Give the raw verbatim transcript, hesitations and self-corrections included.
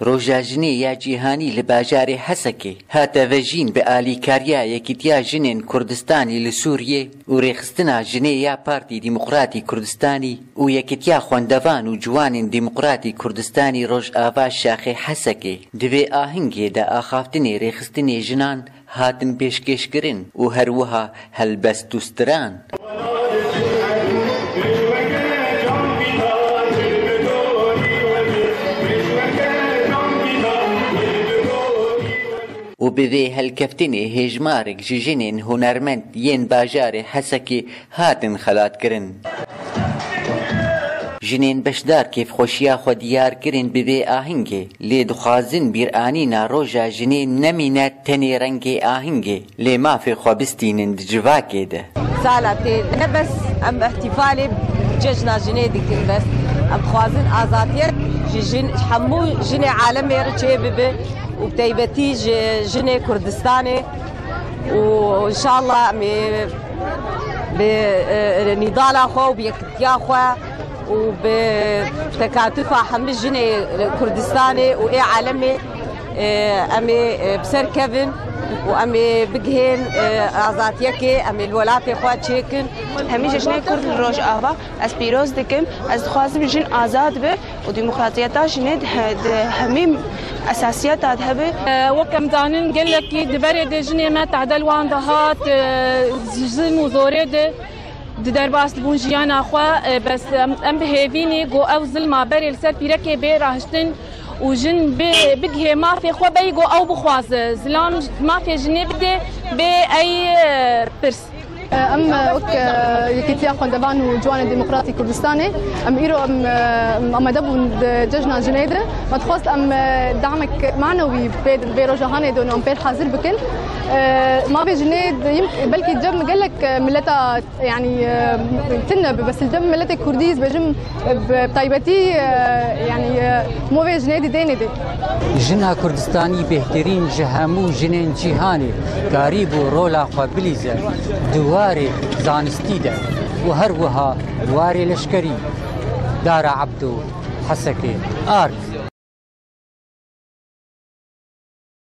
Roja Jinê ya Cîhanî li bajarê Hesekê hate vejîn bi alîkariya Yekîtiya Jinên Kurdistanî li Sûriyê û rêxistina jinê ya Partî Demokratî Kurdistanî û Yekîtiya Xwendevan û Ciwanên Demokratî Kurdistanî Rojava Şaxê Hesekê. Di vê ahingê de axaftinê rêxistinê jinan hatin pêşkêşkirin û her wiha helbest û stiran. Û bi vê helkeftinê hêjmarek ji jinên hunermend yên bajarê Hesekê hatin xelatkirin. Jinên beşdar kêfxweşiya xwe diyar kirin bi vê ahingê, lê dixwazin bîranîna roja jinê nemîne tenê rengê ahingê, lê mafê xwe bistînin di civakê de. Sala tê ne bes em îhtîfalê cejna jinê dikin, bes em dixwazin azadiyek ji jin, hemû jinê alemê re çê bibe û bi taybetî ji jinê Kurdistanê û înşallah em ê bi, e, nîdala xwe û bi yekîtiya xwe û bi tekatufa hemî jinê Kurdistanê û ê alemê, e, em ê, e, bi ser kevin û em ê bigihên, e, azadiyekê, em ê li welatê xwe çêkin. Hemî jejnê Kurd li Rojava ez pîroz dikim. Ez dixwazim jin azad be û demokratiyeta jinê di he-, di hemî esasiyeta de hebe. E, wek em zanin, gelekî di berê de jinê me tehde li wan de hat, e, zilm û zorê de di derbas dibûn jiyana xwe, e, bes em, em bi hêvî ne ku ew zilma berê li ser pîrekê bê rahiştin û jin bi, bigihê mafê xwe, beyî ku ew bixwaze zilam mafê jinê bide, bê ey, e, pirs. Em, e, wek, e, Yekîtiya Xwendevan û Ciwanên Demokratîk Kurdistanê, em îro em, e, em amade bûn di cejna jinê de. Me dixwest em, e, damek manewî pê, vê roja hanê de em pê hazir bikin. E, mafê jinê de yim-, belkî cem gelek, e, mileta, yanî, e, tune be, bes li cem miletê Kurdî, ez bêjim, e, bi taybetî, e, yanî, e, movê jinê di dênê de. Jina Kurdistanî bêhtirîn ji hemû jinên cîhanê karîbû rola xwe bilîze di warê zanistî de û her wiha warê leşkerî. Dara Ebdo, Hesekê, Art.